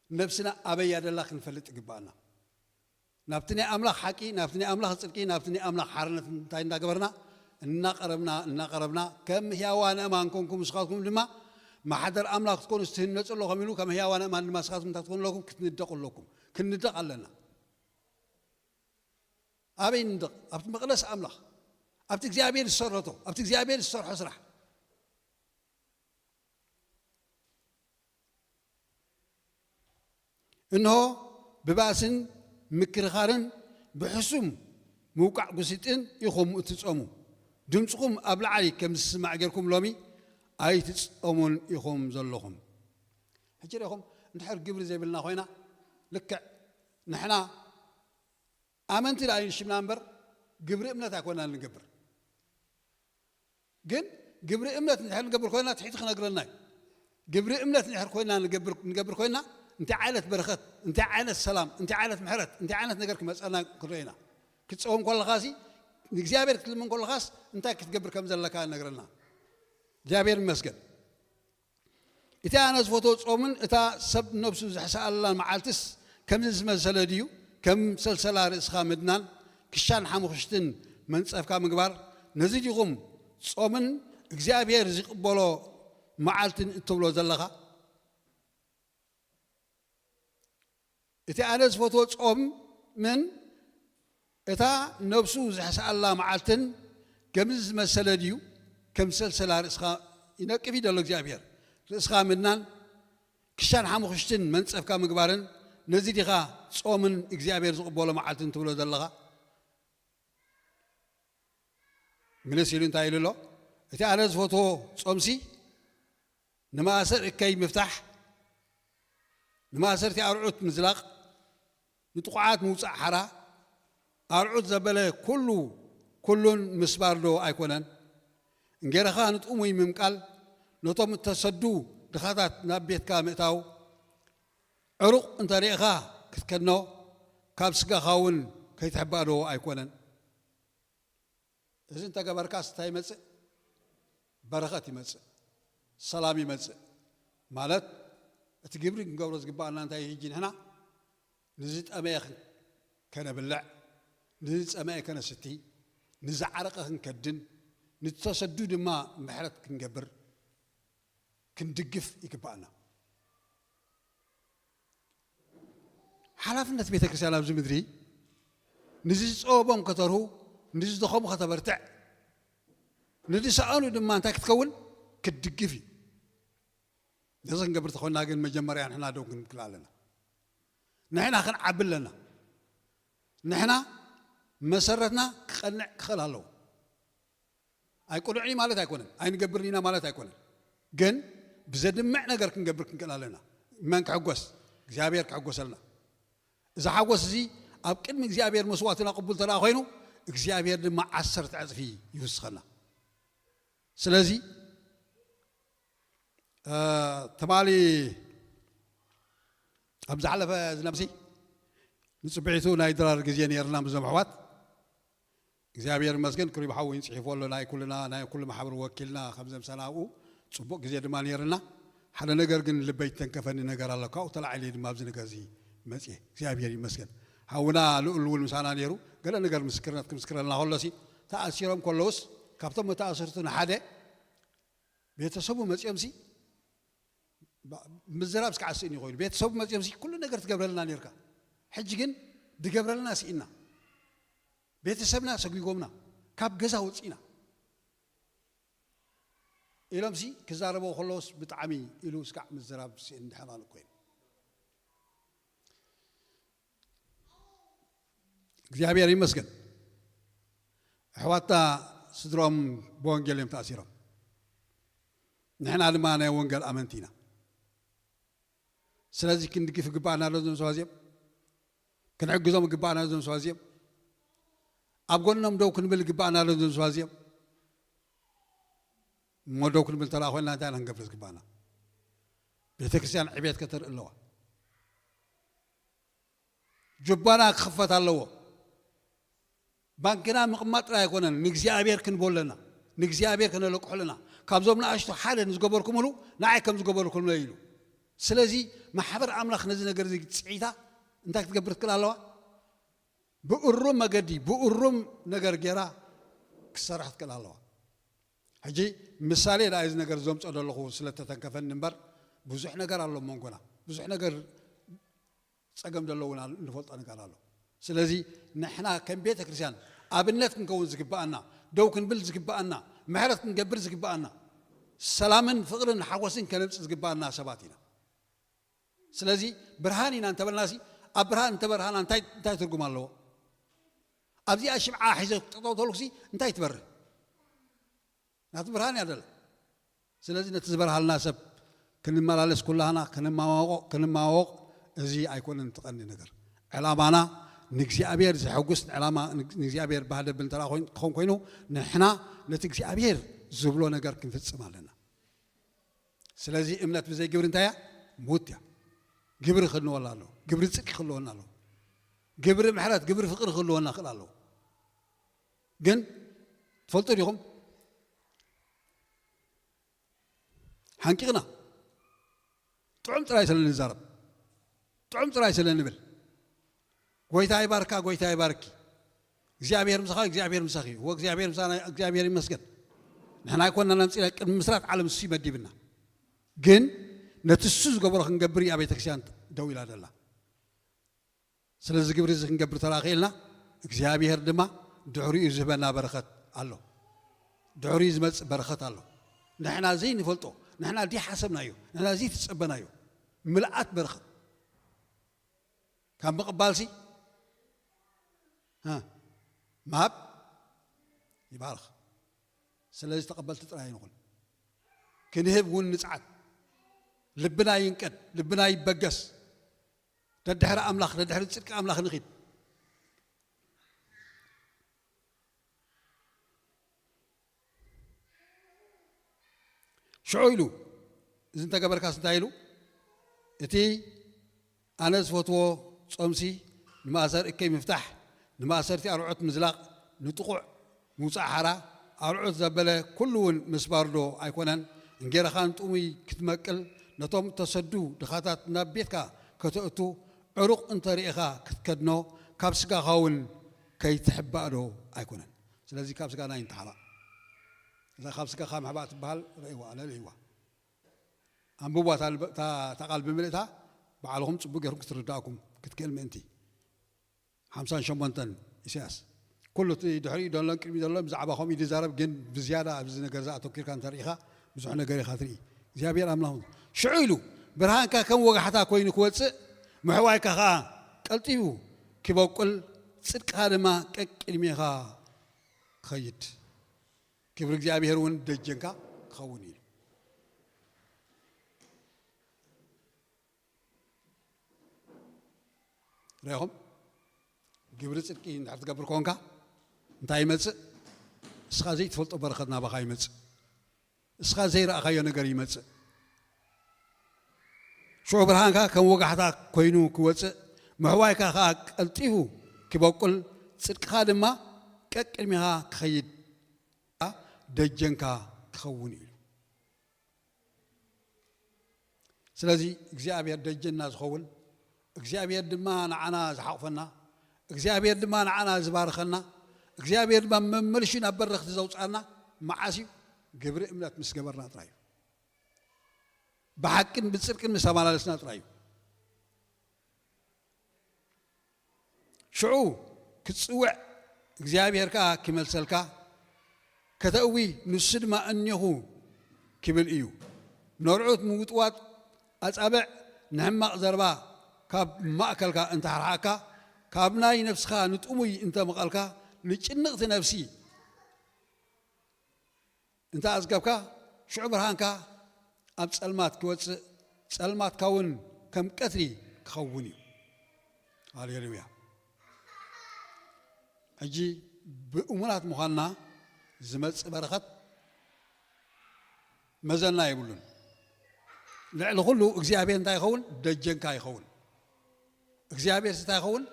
ነብስና ኣበይ ያደላ ክንፈልጥ ይግባኣና። ናብቲ ናይ ኣምላኽ ሓቂ፣ ናብቲ ናይ ኣምላኽ ጽድቂ፣ ናብቲ ናይ ኣምላኽ ሓርነት እንታይ እንዳገበርና እናቐረብና እናቐረብና ከም ህያዋን ኣእማን ኮንኩም ንስኻትኩም ድማ ማሕደር ኣምላኽ ክትኮኑ ዝተህነጹ ኣለኹም ኢሉ ከም ህያዋን ኣእማን ድማ ንስኻትኩም እንታይ ክትኮኑ ኣለኩም? ክትንደቑ ኣለኩም። ክንንደቕ ኣለና። ኣበይ ንደቕ? ኣብቲ መቕደስ ኣምላኽ፣ ኣብቲ እግዚኣብሔር ዝሰረቶ፣ ኣብቲ እግዚኣብሔር ዝሰርሖ ስራሕ። እንሆ ብባእስን ምክርኻርን ብሕሱም ምውቃዕ ጉሲጥን ኢኹም እትጸሙ፣ ድምፅኹም ኣብ ላዕሊ ከም ዝስማዕ ጌርኩም ሎሚ ኣይትጸሙን ኢኹም ዘለኹም። ሕጂ ርኢኹም እንድሕር ግብሪ ዘይብልና ኮይና ልክዕ ንሕና ኣመንቲ ደኣ እዩ ሽምና እምበር ግብሪ እምነት ኣይኮናን ንገብር። ግን ግብሪ እምነት እንድሕር ንገብር ኮይና ትሕቲ ክነግረና እዩ። ግብሪ እምነት እንድሕር ኮይና ንገብር ኮይና እንታይ ዓይነት በረኸት፣ እንታይ ዓይነት ሰላም፣ እንታይ ዓይነት ምሕረት፣ እንታይ ዓይነት ነገር ክመፀና ክንርኢ ኢና። ክትፀውም ከለኻሲ ንእግዚኣብሔር ክትልምን ከለኻስ እንታይ ክትገብር ከም ዘለካ ነግረና። እግዚኣብሔር ይመስገን። እቲ ኣነ ዝፈትዎ ጾምን እታ ሰብ ነብሱ ዝሕስኣላን መዓልትስ ከምዚ ዝመሰለ ድዩ? ከም ሰልሰላ ርእስኻ ምድናን ክሻን ሓሙኽሽትን መንጸፍካ ምግባር፣ ነዚ ዲኹም ጾምን እግዚኣብሔር ዝቕበሎ መዓልትን እትብሎ ዘለኻ? እቲ ኣነ ዝፈትዎ ጾምን እታ ነብሱ ዝሕስኣላ መዓልትን ከምዚ ዝመሰለ ድዩ? ከም ሰልሰላ ርእስኻ ይነቅፍ እዩ ዘሎ እግዚኣብሔር። ርእስኻ ምድናን ክሻን ሓሙኽሽትን መንጸፍካ ምግባርን ነዚ ዲኻ ጾምን እግዚኣብሔር ዝቕበሎ መዓልትን ትብሎ ዘለኻ? ምልስ ኢሉ እንታይ ኢሉ ኣሎ? እቲ ኣነ ዝፈትዎ ጾምሲ ንማእሰር እከይ ምፍታሕ፣ ንማእሰርቲ ኣርዑት ምዝላቕ፣ ንጥቑዓት ምውጻእ ሓራ፣ ኣርዑት ዘበለ ኩሉ ኩሉን ምስባር ዶ ኣይኮነን? እንጌራኻ ንጥሙይ ምምቃል፣ ነቶም እተሰዱ ድኻታት ናብ ቤትካ ምእታው፣ ዕሩቕ እንተ ርኢኻ ክትከድኖ፣ ካብ ስጋኻ እውን ከይትሕባእ ዶ ኣይኮነን? እዚ እንተገበርካስ እንታይ ይመጽእ? በረኸት ይመጽእ፣ ሰላም ይመጽእ። ማለት እቲ ግብሪ ክንገብሮ ዝግባኣና እንታይ እዩ? ሕጂ ንሕና ንዝጠመየ ክን-፣ ከነብልዕ፣ ንዝጸመየ ከነስቲ፣ ንዝዓረቐ ክንከድን፣ ንዝተሰዱ ድማ ምሕረት ክንገብር፣ ክንድግፍ ይግባኣና። ሓላፍነት ቤተ ክርስቲያን ኣብዚ ምድሪ ንዝጸበቦም ከተርሁ፣ ንዝደኸሙ ከተበርትዕ፣ ንዝሰኣኑ ድማ እንታይ ክትከውን? ክትድግፍ እዩ። ነዚ ክንገብር ተኾንና ግን መጀመርያ ንሕና ደው ክንብል ኣለና። ንሕና ክንዓቢ ኣለና። ንሕና መሰረትና ክቐንዕ ክኽእል ኣለዎ። ኣይቅኑዕን እዩ ማለት ኣይኮነን፣ ኣይንገብርን ኢና ማለት ኣይኮነን። ግን ብዘድምዕ ነገር ክንገብር ክንክእል ኣለና። መን ክሕጎስ? እግዚኣብሔር ክሕጎሰልና። እዚ ሓጎስ እዚ ኣብ ቅድሚ እግዚኣብሔር መስዋዕትና ቅቡል እንተ ደኣ ኮይኑ እግዚኣብሔር ድማ ዓሰርተ ዕጽፊ ይውስኸና። ስለዚ እ፣ ትማሊ ኣብ ዝሓለፈ ዝነብሲ ንጽብሒቱ ናይ ድራር ግዜ ነይርና ምስዞም ኣሕዋት። እግዚኣብሔር ይመስገን ክሪብ ሓው እውን ጽሒፉ ኣሎ ናይ ኩልና ናይ ኩሉ ማሕበር ወኪልና ከም ዘምሰና ኣብኡ ጽቡቕ ግዜ ድማ ነይርና። ሓደ ነገር ግን ልበይ ተንከፈኒ ነገር ኣሎ። ካብኡ ተላዒለ ድማ ኣብዚ ነገር እዚ መፅየ። እግዚኣብሔር ይመስገን። ሓውና ልኡል እውን ምሳና ነይሩ። ገለ ነገር ምስክርነት ክምስክረልና ከሎሲ፣ ተኣሲሮም ከለውስ፣ ካብቶም መተኣስርቱ ንሓደ ቤተሰቡ መፅዮምሲ፣ ባ-፣ ምዝራብ እስከ ዓስእን ኮይኑ፣ ቤተሰቡ መፅዮምሲ፣ ኩሉ ነገር ትገብረልና ነርካ። ሕጂ ግን ድገብረልና ስኢና። ቤተሰብና ሰጒጎምና፣ ካብ ገዛ ወፂና ኢሎምሲ ክዛረበው ከለውስ፣ ብጣዕሚ ኢሉ እስካዕ ምዝራብ ስኢን ድሕር ኣሉ ኮይኑ። እግዚኣብሔር ይመስገን። ኣሕዋታ ስድሮም ብወንጌል እዮም ተኣሲሮም። ንሕና ድማ ናይ ወንጌል ኣመንቲ ኢና። ስለዚ ክንድግፍ ይግባኣና ኣሎ እዞም ሰባዚኦም። ክንሕግዞም ይግባኣና ኣሎ እዞም ሰባዚኦም። ኣብ ጎኖም ደው ክንብል ይግባኣና ኣሎ እዞም ሰባዚኦም። እሞ ደው ክንብል እንተደኣ ኮይንና እንታይ ኢና ክንገብር ዝግባኣና? ቤተ ክርስቲያን ዕቤት ከተርኢ ኣለዋ። ጁባና ክኽፈት ኣለዎ። ባንክና ምቕማጥ ጥራይ ኣይኮነን፣ ንእግዚኣብሔር ክንቦ ኣለና፣ ንእግዚኣብሔር ከነለቅሖ ኣለና። ካብዞም ንኣሽቱ ሓደ ንዝገበርኩምሉ ንዓይ ከም ዝገበርኩምለ ኢሉ። ስለዚ ማሕበር ኣምላኽ ነዚ ነገር እዚ ጽዒታ እንታይ ክትገብር ትክእል ኣለዋ? ብእሩም መገዲ፣ ብእሩም ነገር ጌራ ክትሰርሕ ትክእል ኣለዋ። ሕጂ ምሳሌ ደኣ እዚ ነገር ዘምጾ ዘለኹ ስለ ተተንከፈኒ እምበር፣ ብዙሕ ነገር ኣሎ ኣብ መንጎና። ብዙሕ ነገር ጸገም ዘለውና እንፈልጦ ነገር ኣሎ። ስለዚ ንሕና ከም ቤተ ክርስቲያን ኣብነት ክንከውን ዝግባኣና፣ ደው ክንብል ዝግባኣና፣ ምሕረት ክንገብር ዝግባኣና፣ ሰላምን ፍቕርን ሓጎስን ከነምጽእ ዝግባኣና ሰባት ኢና። ስለዚ ብርሃን ኢና እንተበልናሲ፣ ኣብ ብርሃን እንተበርሃና እንታይ፣ እንታይ ትርጉም ኣለዎ? ኣብዚኣ ሽምዓ ሒዘ ጠጠው ተልኩሲ እንታይ ትበርህ? ናቲ ብርሃን እያ ደላ። ስለዚ ነቲ ዝበርሃልና ሰብ ክንመላለስ ኩላህና ክንማዋወቕ፣ ክንማዋወቕ፣ እዚ ኣይኮነን እቲ ቀንዲ ነገር። ዕላማና ንእግዚኣብሔር ዘሐጉስ ዕላማ፣ ንእግዚኣብሔር ባህደብል እንተ ደኣ ኮይን-፣ ክኸውን ኮይኑ፣ ንሕና ነቲ እግዚኣብሔር ዝብሎ ነገር ክንፍጽም ኣለና። ስለዚ እምነት ብዘይ ግብሪ እንታይ እያ? ሙት እያ። ግብሪ ክህልወና ኣለዎ። ግብሪ ጽድቂ ክህልወና ኣለዎ። ግብሪ ምሕረት፣ ግብሪ ፍቕሪ ክህልወና ክእል ኣለዎ። ግን ትፈልጡ ዲኹም? ሓንቂቕና ጥዑም ጥራይ ስለ ንዛረብ፣ ጥዑም ጥራይ ስለ ንብል፣ ጎይታ ይባርካ፣ ጎይታ ይባርኪ፣ እግዚኣብሔር ምሳኻ፣ እግዚኣብሔር ምሳኺ፣ እወ እግዚኣብሔር ምሳና፣ እግዚኣብሔር ይመስገን። ንሕና ኣይኮንና ኣምጺእና፣ ቅድሚ ምስራት ዓለም እሱ ይመዲብና። ግን ነቲ እሱ ዝገበሮ ክንገብር እያ ቤተክርስትያን ደው ኢላ ደላ። ስለዚ ግብሪ እዚ ክንገብር ተለኺእልና፣ እግዚኣብሔር ድማ ድሕሪኡ ዝህበና በረኸት ኣሎ። ድሕሪኡ ዝመጽእ በረኸት ኣሎ። ንሕና ዘይንፈልጦ፣ ንሕና ዘይሓሰብናዮ፣ ንሕና ዘይተጸበናዮ ምልኣት በረኸት። ካብ ምቕባልሲ፣ ሃ፣ ምሃብ ይባርኽ። ስለዚ ተቐበልቲ ጥራይ ንኹን። ክንህብ እውን ንጽዓት። ልብና ይንቀድ፣ ልብና ይበገስ። ደድሕሪ ኣምላኽ፣ ደድሕሪ ጽድቂ ኣምላኽ ንኺድ። ሽዑ ኢሉ፣ እዚ እንተገበርካስ እንታይ ኢሉ? እቲ ኣነ ዝፈትዎ ጾምሲ ንማእሰር እከይ ምፍታሕ፣ ንማእሰርቲ ኣርዑት ምዝላቕ፣ ንጥቑዕ ምውጻእ ሓራ፣ ኣርዑት ዘበለ ኩሉ እውን ምስባር ዶ ኣይኮነን? እንጌራኻ ንጥሙይ ክትመቅል፣ ነቶም እተሰዱ ድኻታት ናብ ቤትካ ከተእቱ፣ ዕሩቕ እንተ ርኢኻ ክትከድኖ፣ ካብ ስጋኻ እውን ከይትሕባእ ዶ ኣይኮነን? ስለዚ ካብ ስጋና ኣይንተሓባእ። እዛ ካብ ስጋኻ ምሕባእ ትበሃል ርእይዋ፣ ለልይዋ። ኣንብቧ እታ ልበ-፣ እታ፣ እታ ቃል ብምልእታ ባዕልኹም ጽቡቕ ጌርኩም ክትርዳእኩም ክትክእል ምእንቲ። ሓምሳን ሸሞንተን ኢሳያስ። ኩሉ እቲ ድሕሪኡ ዘሎን ቅድሚኡ ዘሎን ብዛዕባ ከምኡ እዩ ዝዛረብ፣ ግን ብዝያዳ ኣብዚ ነገር እዚ ኣተኲርካ እንተርኢኻ ብዙሕ ነገር ኢኻ ትርኢ። እግዚኣብሔር ኣምላኽ ሽዑ ኢሉ ብርሃንካ ከም ወጋሕታ ኮይኑ ክወጽእ፣ ምሕዋይካ ኸኣ ቀልጢፉ ኪበቁል፣ ጽድቅኻ ድማ ቀቅድሜኻ ክኸይድ፣ ክብሪ እግዚኣብሔር እውን ደጀንካ ክኸውን ኢሉ። ርኢኹም? ግብሪ ጽድቂ እንድሕር ትገብር ኮንካ እንታይ ይመጽእ? እስኻ ዘይትፈልጦ በረኸት ናባኻ ይመጽእ። እስኻ ዘይረኣኻዮ ነገር ይመጽእ። ሽዑ ብርሃንካ ከም ወጋሕታ ኮይኑ ክወጽእ፣ ምሕዋይካ ኸኣ ቀልጢፉ ኪበቁል፣ ጽድቅኻ ድማ ቀቅድሜኻ ክኸይድ ደጀንካ ክኸውን እዩ። ስለዚ እግዚኣብሔር ደጀና ዝኸውን፣ እግዚኣብሔር ድማ ንዓና ዝሓቑፈና፣ እግዚኣብሔር ድማ ንዓና ዝባርኸና፣ እግዚኣብሔር ድማ መመልሹ ናብ በረኽቲ ዘውፅኣና መዓስ እዩ? ግብሪ እምነት ምስ ገበርና ጥራይ እዩ። ብሓቅን ብፅድቅን ምስ ተመላለስና ጥራይ እዩ። ሽዑ ክትጽውዕ እግዚኣብሔር ከኣ ክመልሰልካ፣ ከተእዊ ንሱ ድማ እኔኹ ክብል እዩ። ነርዑት ምውጥዋጥ ኣጻብዕ ንሕማቕ ዘረባ ካብ ማእከልካ እንተሓርሓካ፣ ካብ ናይ ነፍስኻ ንጥሙይ እንተመቐልካ፣ ንጭንቕቲ ነፍሲ እንተ ኣጽገብካ፣ ሽዑ ብርሃንካ ኣብ ጸልማት ክወጽእ፣ ጸልማትካ እውን ከም ቀትሪ ክኸውን እዩ። ሃሌሉያ። ሕጂ ብእሙናት ምዃንና ዝመጽእ በረኸት መዘና የብሉን። ልዕሊ ኩሉ እግዚኣብሔር እንታይ ይኸውን? ደጀንካ ይኸውን። እግዚኣብሔር እንታይ ይኸውን?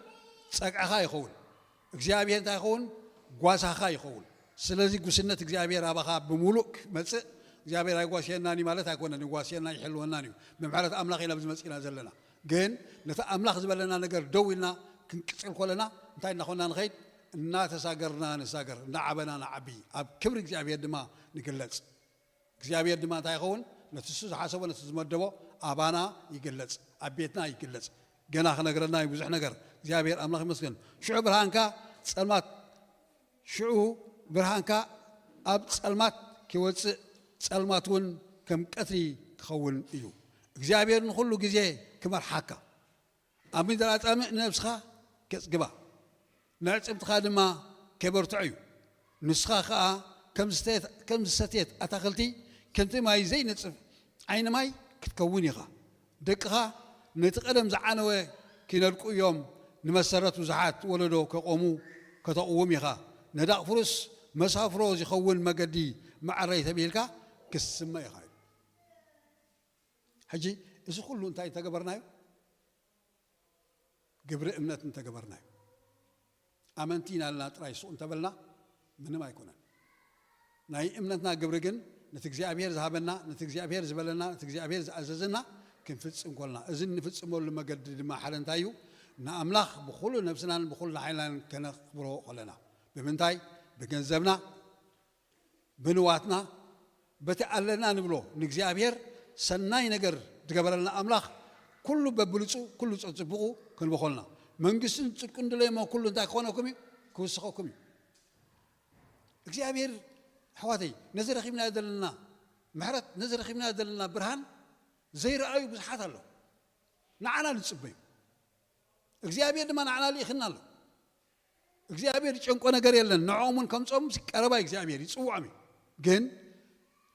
ጸግዕኻ ይኸውን። እግዚኣብሔር እንታይ ይኸውን? ጓሳኻ ይኸውን። ስለዚ ጉስነት እግዚኣብሔር ኣባኻ ብምሉእ ክመጽእ እግዚኣብሔር ኣይጓስየናን እዩ ማለት ኣይኮነን። ይጓስየና ይሕልወናን እዩ። ብምሕረት ኣምላኽ ኢና ኣብዚ መጺእና ዘለና። ግን ነቲ ኣምላኽ ዝበለና ነገር ደው ኢልና ክንቅጽል ኮለና እንታይ እናኾንና ንኸይድ? እናተሳገርና ንሳገር፣ እናዓበና ንዓቢ፣ ኣብ ክብሪ እግዚኣብሔር ድማ ንግለጽ። እግዚኣብሔር ድማ እንታይ ይኸውን? ነቲ እሱ ዝሓሰቦ፣ ነቲ ዝመደቦ ኣባና ይግለጽ፣ ኣብ ቤትና ይግለጽ። ገና ክነግረና እዩ ብዙሕ ነገር። እግዚኣብሔር ኣምላኽ ይመስገን። ሽዑ ብርሃንካ ጸልማት፣ ሽዑ ብርሃንካ ኣብ ጸልማት ክወጽእ፣ ጸልማት እውን ከም ቀትሪ ክኸውን እዩ። እግዚኣብሔር ንኹሉ ግዜ ክመርሓካ። ኣብ ምድሪ ኣጻምእ ንነብስኻ ኬጽግባ፣ ንዕጽምትኻ ድማ ኬበርትዖ እዩ። ንስኻ ኸኣ ከም ዝሰትየት ኣታኽልቲ፣ ከምቲ ማይ ዘይነጽፍ ዓይኒ ማይ ክትከውን ኢኻ። ደቅኻ ነቲ ቀደም ዝዓነወ ኪነድቁ እዮም፣ ንመሰረት ብዙሓት ወለዶ ከቖሙ ከተቕውም ኢኻ። ነዳቕ ፍሩስ መሳፍሮ ዚኸውን መገዲ መዐረይ ተብሂልካ ክትስመ ኢኻ። ሕጂ እዚ ኩሉ እንታይ እንተገበርናዮ? ግብሪ እምነት እንተገበርናዮ፣ ኣመንቲ ኢና ልና ጥራይ ሱቕ እንተበልና ምንም ኣይኮነን። ናይ እምነትና ግብሪ ግን ነቲ እግዚኣብሔር ዝሃበና፣ ነቲ እግዚኣብሔር ዝበለና፣ ነቲ እግዚኣብሔር ዝኣዘዘና ክንፍጽም ኮልና፣ እዚ እንፍጽመሉ መገዲ ድማ ሓደ እንታይ እዩ? ንኣምላኽ ብኹሉ ነብስናን ብኹሉ ሓይልናን ከነኽብሮ ኮለና። ብምንታይ? ብገንዘብና፣ ብንዋትና፣ በቲ ኣለና ንብሎ ንእግዚኣብሔር ሰናይ ነገር ዝገበረልና ኣምላኽ ኩሉ በብልጹ ኩሉ ጸጽብቑ ክንበኾልና መንግስትን ጽድቁን ድለየሞ ኩሉ እንታይ ክኾነኩም እዩ? ክውስኸኩም እዩ። እግዚኣብሔር ኣሕዋተይ ነዚ ረኺብናዮ ዘለና ምሕረት ነዚ ረኺብናዮ ዘለና ብርሃን ዘይረኣዩ ብዙሓት ኣለዉ። ንዓና ዝጽበዩ እግዚኣብሔር ድማ ንዓና ልኢኽና ኣሎ። እግዚኣብሔር ዝጨንቆ ነገር የለን። ንዕኦም እውን ከምጾም ቀረባ እግዚኣብሔር ይጽውዖም እዩ። ግን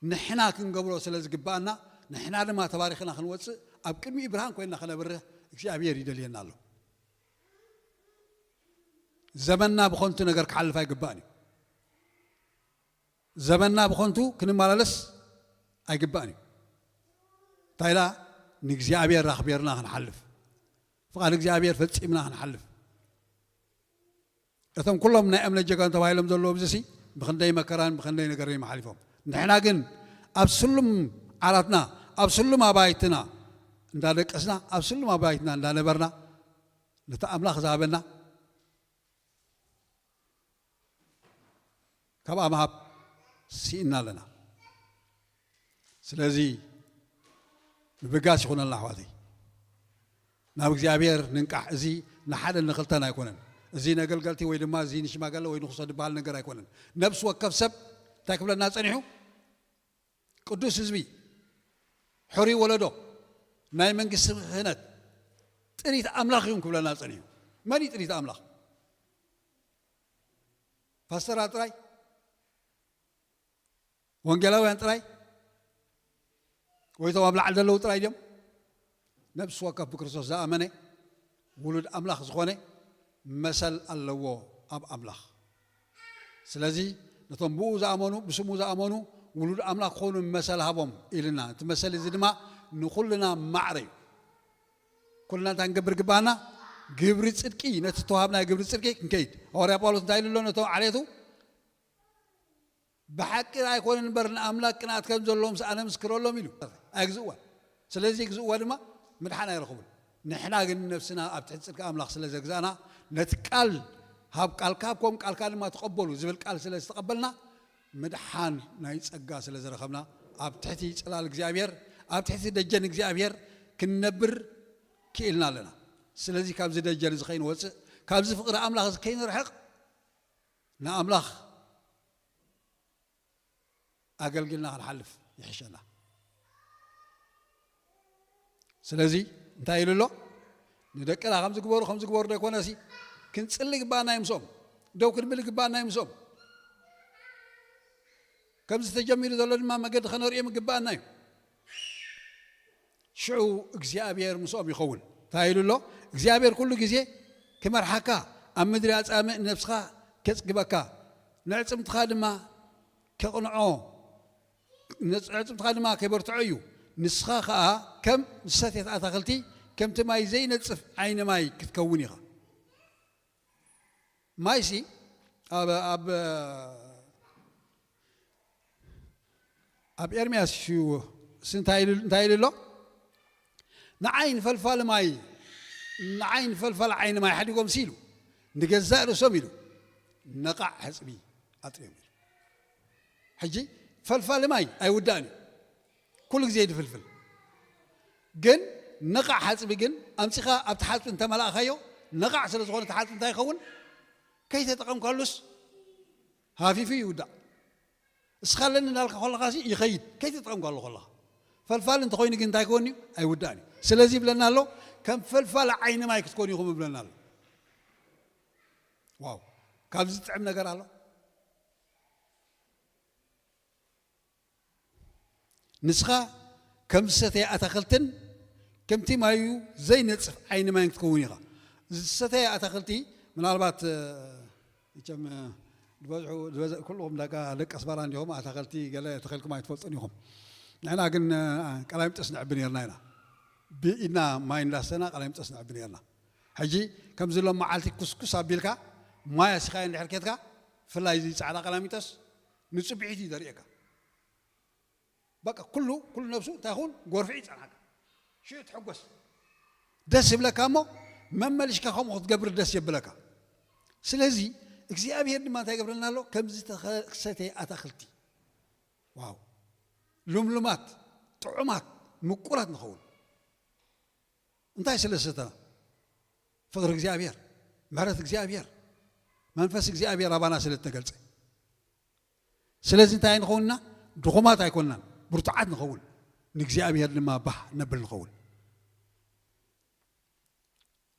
ንሕና ክንገብሮ ስለ ዝግባኣና ንሕና ድማ ተባሪኽና ክንወጽእ ኣብ ቅድሚኡ ብርሃን ኮይንና ከነብርህ እግዚኣብሔር ይደልየና ኣሎ። ዘመንና ብኸንቱ ነገር ክሓልፍ ኣይግባእን እዩ። ዘመንና ብኸንቱ ክንመላለስ ኣይግባእን እዩ። እንታይ ደኣ ንእግዚኣብሔር ኣኽቢርና ክንሓልፍ ፍቓድ እግዚኣብሔር ፈጺምና ክንሓልፍ እቶም ኩሎም ናይ እምነት ጀጋኑ ተባሂሎም ዘለዉ ኣብዚሲ ብኽንደይ መከራን ብኽንደይ ነገርን እዮም ሓሊፎም። ንሕና ግን ኣብ ስሉም ዓራትና ኣብ ስሉም ኣባይትና እንዳደቀስና ኣብ ስሉም ኣባይትና እንዳነበርና ነቲ ኣምላኽ ዝሃበና ካብ ኣምሃብ ስኢና ኣለና። ስለዚ ምብጋስ ይኹነልና ኣሕዋተይ፣ ናብ እግዚኣብሔር ንንቃሕ። እዚ ንሓደ ንኽልተን ኣይኮነን። እዚ ነገልገልቲ ወይ ድማ እዚ ንሽማገለ ወይ ንኹሶ ዝበሃል ነገር ኣይኮነን። ነብሲ ወከፍ ሰብ እንታይ ክብለና ጸኒሑ? ቅዱስ ህዝቢ፣ ሕሩይ ወለዶ፣ ናይ መንግስቲ ክህነት፣ ጥሪት ኣምላኽ ኢኹም ክብለና ጸኒሑ። መን እዩ ጥሪት ኣምላኽ? ፓስተራት ጥራይ? ወንጌላውያን ጥራይ? ወይ እቶም ኣብ ላዕሊ ዘለዉ ጥራይ ድዮም? ነብሲ ወከፍ ብክርስቶስ ዝኣመነ ውሉድ ኣምላኽ ዝኾነ መሰል ኣለዎ ኣብ ኣምላኽ። ስለዚ ነቶም ብኡ ዝኣመኑ ብስሙ ዝኣመኑ ውሉድ ኣምላኽ ክኾኑ መሰል ሃቦም ኢልና። እቲ መሰል እዚ ድማ ንኹልና ማዕረ እዩ። ኩልና እንታይ ክንገብር ግባና? ግብሪ ጽድቂ ነቲ ተዋህብናዮ ግብሪ ጽድቂ ክንከይድ። ሃዋርያ ጳውሎስ እንታይ ኢሉ ኣሎ ነቶም ዓሌቱ? ብሓቂ ኣይኮነን እምበር ንኣምላክ ቅንኣት ከም ዘለዎም ኣነ ምስክረሎም ኢሉ ኣይግዝእዋን። ስለ ዘይግዝእዎ ድማ ምድሓን ኣይረኽቡን። ንሕና ግን ነፍስና ኣብ ትሕቲ ጽድቂ ኣምላኽ ስለ ዘግዛእና፣ ነቲ ቃል፣ "ሃብ ቃልካ ሃብኮም፣ ቃልካ ድማ ተቐበሉ" ዝብል ቃል ስለ ዝተቐበልና፣ ምድሓን ናይ ጸጋ ስለ ዝረኸብና፣ ኣብ ትሕቲ ጽላል እግዚኣብሔር፣ ኣብ ትሕቲ ደጀን እግዚኣብሔር ክንነብር ክኢልና ኣለና። ስለዚ ካብዚ ደጀን እዚ ከይንወጽእ፣ ካብዚ ፍቕሪ ኣምላኽ እዚ ከይንርሕቕ፣ ንኣምላኽ ኣገልጊልና ክንሓልፍ ይሕሸና። ስለዚ እንታይ ኢሉ ኣሎ? ንደቅና ከምዚ ግበሩ፣ ከምዚ ግበሩ ዶ ኣይኮነሲ? ክንጽሊ ይግባኣና እዩ ምስኦም። ደው ክንብል ይግባኣና እዩ ምስኦም። ከምዚ ተጀሚሩ ዘሎ ድማ መገዲ ከነርእዮም ይግባኣና እዩ። ሽዑ እግዚኣብሔር ምስኦም ይኸውን። እንታይ ኢሉ ኣሎ? እግዚኣብሔር ኩሉ ግዜ ክመርሓካ፣ ኣብ ምድሪ ኣጻምእ ነብስኻ ከጽግበካ፣ ንዕጽምትኻ ድማ ከቕንዖ፣ ንዕጽምትኻ ድማ ከበርትዖ እዩ። ንስኻ ኸኣ ከም ዝሰትየት ኣታኽልቲ፣ ከምቲ ማይ ዘይነጽፍ ዓይኒ ማይ ክትከውን ኢኻ። ማይሲ ኣብ፣ ኣብ፣ ኣብ ኤርምያስ እዩ ስ-፣ እንታይ ኢሉ፣ እንታይ ኢሉ ኣሎ? "ንዓይ ንፈልፋሊ ማይ፣ ንዓይ ንፈልፋሊ ዓይኒ ማይ ሓዲጎም" ሲ ኢሉ፣ ንገዛእ ርእሶም ኢሉ፣ ነቓዕ ሕጽቢ ኣጥርዮም ኢሉ። ሕጂ ፈልፋሊ ማይ ኣይውዳእን እዩ። ኩሉ ግዜ ይድፍልፍል። ግን ነቓዕ ሓጽቢ ግን ኣምጺኻ ኣብቲ ሓጽቢ እንተመላእኻዮ፣ ነቓዕ ስለ ዝኾነ እቲ ሓጽቢ እንታይ ይኸውን? ከይተጠቐምካሉስ ሃፊፉ ይውዳእ። እስኻ ኣለኒ እንዳልካ ከለኻሲ ይኸይድ፣ ከይተጠቐምካሉ ከለኻ። ፈልፋሊ እንተኾይኑ ግን እንታይ ክኾን እዩ? ኣይውዳእን እዩ። ስለዚ ይብለና ኣሎ፣ "ከም ፈልፋሊ ዓይኒ ማይ ክትኮኑ ኢኹም" ይብለና ኣሎ። ዋው! ካብዚ ዝጥዕም ነገር ኣሎ? "ንስኻ ከም ዝሰተየ ኣታኽልትን ከምቲ ማዩ ዘይነጽፍ ዓይኒ ማይን ክትከውን ኢኻ።" ዝሰተየ ኣታኽልቲ ምናልባት፣ እ፣ መቸም፣ እ፣ ዝበዝሑ፣ ዝበዝ-፣ ኩልኹም ደቂ፣ ደቂ ኣስመራ እንዲኹም ኣታኽልቲ ገለ ተኸልኩም ኣይትፈልጡን ኢኹም። ንሕና ግን፣ እ፣ ቀላሚጦስ ነዕቢ ነርና ኢና። ብኢድና ማይ እንዳስተና ቀላሚጦስ ነዕቢ ነርና። ሕጂ ከምዚ ሎም መዓልቲ ኩስኩስ ኣቢልካ ማይ ኣሲኻዮ እንድሕር ኬድካ፣ ብፍላይ እዚ ጻዕዳ ቀላሚጦስ ንጽቢሒት እዩ ዘርእየካ። በቃ ኩሉ፣ ኩሉ ነብሱ እንታይ ይኹን? ጎርፊዕ ይጸንሓካ። ሽዑ ትሕጎስ። ደስ ይብለካ እሞ መመሊሽካ ከምኡ ክትገብር ደስ የብለካ። ስለዚ እግዚኣብሔር ድማ እንታይ ይገብረልና ኣሎ? ከምዚ ተኸ-፣ ዝተሰተየ ኣታኽልቲ። ዋው! ልምሉማት፣ ጥዑማት፣ ምቁራት ንኸውን። እንታይ ስለ ዝተና? ፍቕሪ እግዚኣብሔር፣ ምሕረት እግዚኣብሔር፣ መንፈስ እግዚኣብሔር ኣባና ስለ ዝተገልጸ። ስለዚ እንታይ ንኸውንና? ድኹማት ኣይኮንናን፣ ብርቱዓት ንኸውን። ንእግዚኣብሔር ድማ ባህ ነብል ንኸውን።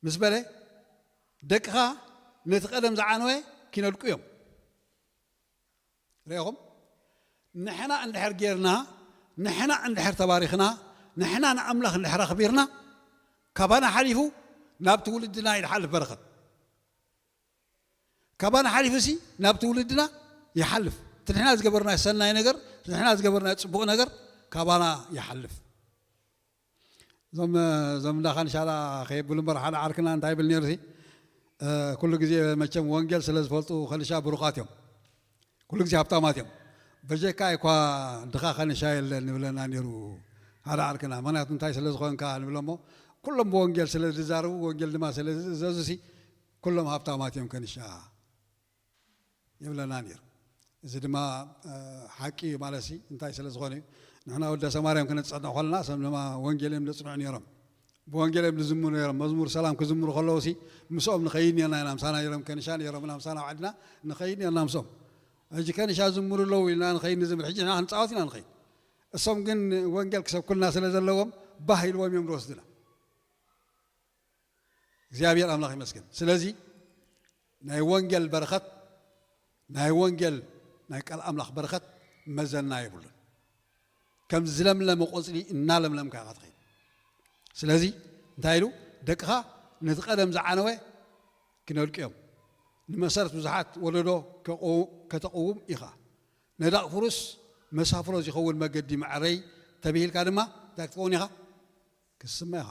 ምስ በለ፣ ደቅኻ ነቲ ቀደም ዝዓነወ ኪነድቁ እዮም። ርኢኹም? ንሕና እንድሕር ጌርና፣ ንሕና እንድሕር ተባሪኽና፣ ንሕና ንኣምላኽ እንድሕር ኣኽቢርና፣ ካባና ሓሊፉ ናብ ትውልድና እዩ ዝሓልፍ በረኸት። ካባና ሓሊፉ ሲ ናብ ትውልድና ይሓልፍ። እቲ ንሕና ዝገበርናዮ ሰናይ ነገር፣ እቲ ንሕና ዝገበርናዮ ጽቡቕ ነገር ካባና ይሓልፍ። እዞም፣ እዞም እንዳ ካንሻ ደኣ ከየብሉ እምበር፣ ሓደ ዓርክና እንታይ ይብል ነይሩ ሲ፣ እ፣ ኩሉ ግዜ መቸም ወንጌል ስለ ዝፈልጡ ከንሻ ብሩኻት እዮም። ኩሉ ግዜ ሃብታማት እዮም። በጀካ እኳ ድኻ ከንሻ የለን ይብለና ነይሩ ሓደ ዓርክና። ምኽንያቱ እንታይ ስለ ዝኾንካ ንብሎ እሞ፣ ኩሎም ብወንጌል ስለ ዝዛረቡ፣ ወንጌል ድማ ስለ ዝእዘዙ ሲ፣ ኩሎም ሃብታማት እዮም ከንሻ ይብለና ነይሩ። እዚ ድማ፣ እ፣ ሓቂ እዩ ማለት ሲ፣ እንታይ ስለ ዝኾነ እዩ? ንሕና ውዳሴ ማርያም ክነጸንዕ ከለና፣ እሶም ድማ ወንጌል እዮም ዘጽንዑ ነይሮም። ብወንጌል እዮም ዝዝምሩ ነይሮም። መዝሙር ሰላም ክዝምሩ ከለዉ ሲ፣ ምስኦም ንኸይድ ነርና ኢና፣ ምሳና ነይሮም፣ ከንሻ ነይሮም፣ ምሳና ኣብ ዓድና ንኸይድ ነርና ምስኦም። ሕጂ ከንሻ ዝምሩ ኣለዉ ኢልና ንኸይድ ንዝምር፣ ሕጂ ንሕና ክንጻወት ኢና ንኸይድ። እሶም ግን ወንጌል ክሰብኩልና ስለ ዘለዎም፣ ባህ ኢልዎም እዮም ዝወስዱና። እግዚኣብሔር ኣምላኽ ይመስገን። ስለዚ ናይ ወንጌል በረኸት፣ ናይ ወንጌል፣ ናይ ቃል ኣምላኽ በረኸት መዘና የብሉን። ከም ዝለምለመ ቆጽሊ እናለምለምካ ኢኻ ትኸይድ። ስለዚ እንታይ ኢሉ? ደቅኻ ነቲ ቀደም ዝዓነወ ክነድቁ እዮም። ንመሰረት ብዙሓት ወለዶ ከቆው-፣ ከተቕውም ኢኻ። ነዳቕ ፍሩስ መሳፍሮ ዝኸውን መገዲ መዕረይ ተብሂልካ ድማ እንታይ ክትከውን ኢኻ? ክትስመ ኢኻ።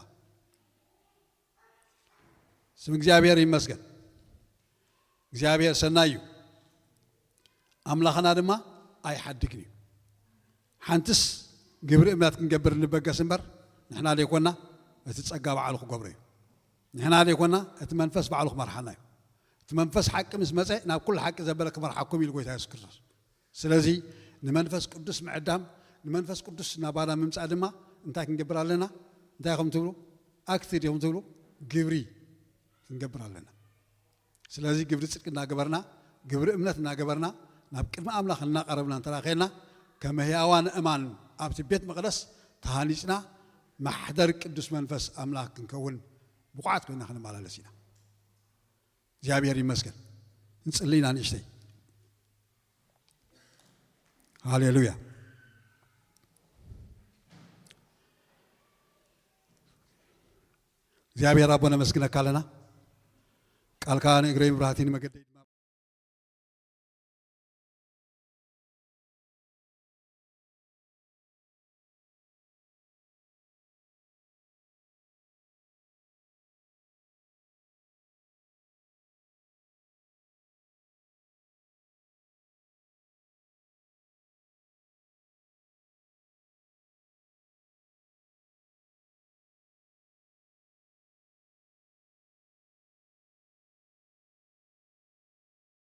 ስም እግዚኣብሔር ይመስገን። እግዚኣብሔር ሰናይ እዩ፣ ኣምላኽና ድማ ኣይሓድግን እዩ። ሓንትስ ግብሪ እምነት ክንገብር ንበገስ እምበር፣ ንሕና ዘይኮና እቲ ጸጋ ባዕሉ ክገብሮ እዩ። ንሕና ዘይኮና እቲ መንፈስ ባዕሉ ክመርሓና እዩ። እቲ መንፈስ ሓቂ ምስ መጸ ናብ ኩሉ ሓቂ ዘበለ ክመርሓኩም ኢሉ ጎይታ የሱስ ክርስቶስ። ስለዚ ንመንፈስ ቅዱስ ምዕዳም፣ ንመንፈስ ቅዱስ ናባና ምምጻእ ድማ እንታይ ክንገብር ኣለና? እንታይ ኢኹም ትብሉ? ኣክት ኢኹም ትብሉ? ግብሪ ክንገብር ኣለና። ስለዚ ግብሪ ጽድቂ እናገበርና፣ ግብሪ እምነት እናገበርና፣ ናብ ቅድሚ ኣምላኽ እናቐረብና እንተራኸልና፣ ከም ህያዋን እማን ኣብቲ ቤት መቕደስ ተሃኒጽና፣ ማሕደር ቅዱስ መንፈስ ኣምላኽ ክንከውን ብቑዓት ኮይና ክንመላለስ ኢና። እግዚኣብሔር ይመስገን። እንጽሊ ኢና ንእሽተይ። ሃሌሉያ። እግዚኣብሔር ኣቦ ነመስግነካ ኣለና። ቃልካ ንእግረይ መብራህቲ ንመገደይ